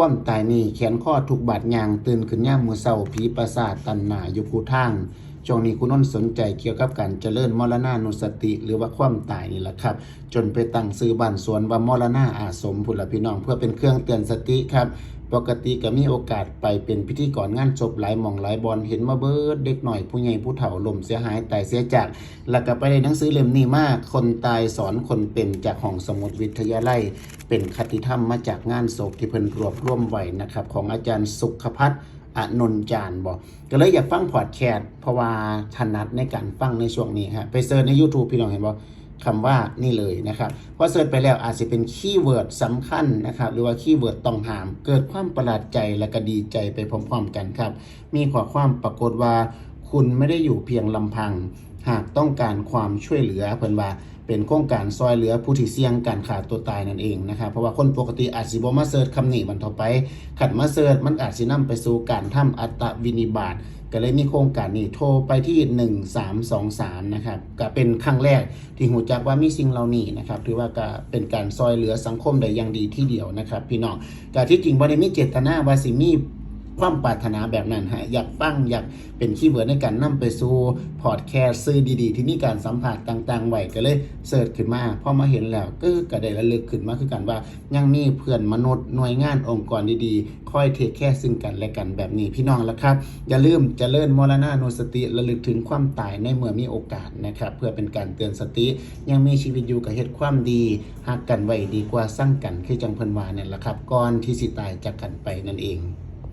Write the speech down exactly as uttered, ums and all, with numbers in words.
ความตายนี่แขนคอทุกบาดย่าง ตื่นขึ้นยามมื้อเช้า ผีประสาทตันหน้าอยู่คู่ทาง ช่วงนี้ครูนนท์สนใจเกี่ยวกับการเจริญมรณานุสติ หรือว่าความตายนี่แหละครับ จนไปตั้งชื่อบ้านสวนว่ามรณาอาสมพุ้นล่ะพี่น้อง เพื่อเป็นเครื่องเตือนสติครับ ปกติก็มีโอกาสไปเป็นพิธีกรงานศพหลายหม่องหลายบ่อน เห็นมาเบิด เด็กน้อยผู้ใหญ่ผู้เฒ่าล้มเสียหายตายเสียจาก แล้วก็ไปได้หนังสือเล่มนี้มา คนตายสอนคนเป็น จากห้องสมุดวิทยาลัย เป็นคติธรรมมาจากงานศพที่เพิ่นรวบรวมไว้นะครับ ของอาจารย์สุขภัทร อนนจารย์บ่ ก็เลยอยากฟังพอดแคสต์ เพราะว่าถนัดในการฟังในช่วงนี้ฮะ ไปเสิร์ชใน YouTube พี่น้องเห็นบ่ คำว่านี่เลยนะครับ พอเสิร์ชไปแล้วอาจจะเป็นคีย์เวิร์ดสำคัญนะครับ หรือว่าคีย์เวิร์ดต้องห้าม เกิดความประหลาดใจและก็ดีใจไปพร้อมๆกันครับ มีข้อความปรากฏว่า คุณไม่ได้อยู่เพียงลำพัง หากต้องการความช่วยเหลือ เพิ่นว่าเป็นโครงการซอยเหลือผู้ที่เสี่ยงการฆ่าตัวตายนั่นเองนะครับ เพราะว่าคนปกติอาจสิบ่มาเสิร์ชคำนี้บัดต่อไป คันมาเสิร์ชมันอาจสินำไปสู่การทำอัตตวินิบาต ก็เลยมีโครงการนี้ โทรไปที่ หนึ่งสามสองสาม นะครับ ก็เป็นครั้งแรกที่รู้จักว่ามีสิ่งเหล่านี้นะครับ ถือว่าก็เป็นการซอยเหลือสังคมได้อย่างดีทีเดียวนะครับ พี่น้อง ก็ที่จริงบ่ได้มีเจตนาว่าสิมีความปรารถนาแบบนั้นฮะ อยากฟัง อยากเป็นคีย์เวิร์ดในการนำไปสู่พอดแคสต์ สื่อดีๆ ที่มีการสัมภาษณ์ต่างๆไว้ ก็เลยเสิร์ชขึ้นมา พอมาเห็นแล้วก็ ก็ได้ระลึกขึ้นมาคือกันว่า ยังมีเพื่อนมนุษย์ หน่วยงานองค์กรดีๆ คอยเทคแคร์ซึ่งกันและกันแบบนี้ พี่น้องล่ะครับ อย่าลืมเจริญมรณานุสติ ระลึกถึงความตายในเมื่อมีโอกาสนะครับ เพื่อเป็นการเตือนสติ ยังมีชีวิตอยู่ก็เฮ็ดความดี ฮักกันไว้ดีกว่าซังกัน คือจั่งเพิ่นว่านั่นล่ะครับ ก่อนที่สิตายจากกันไปนั่นเอง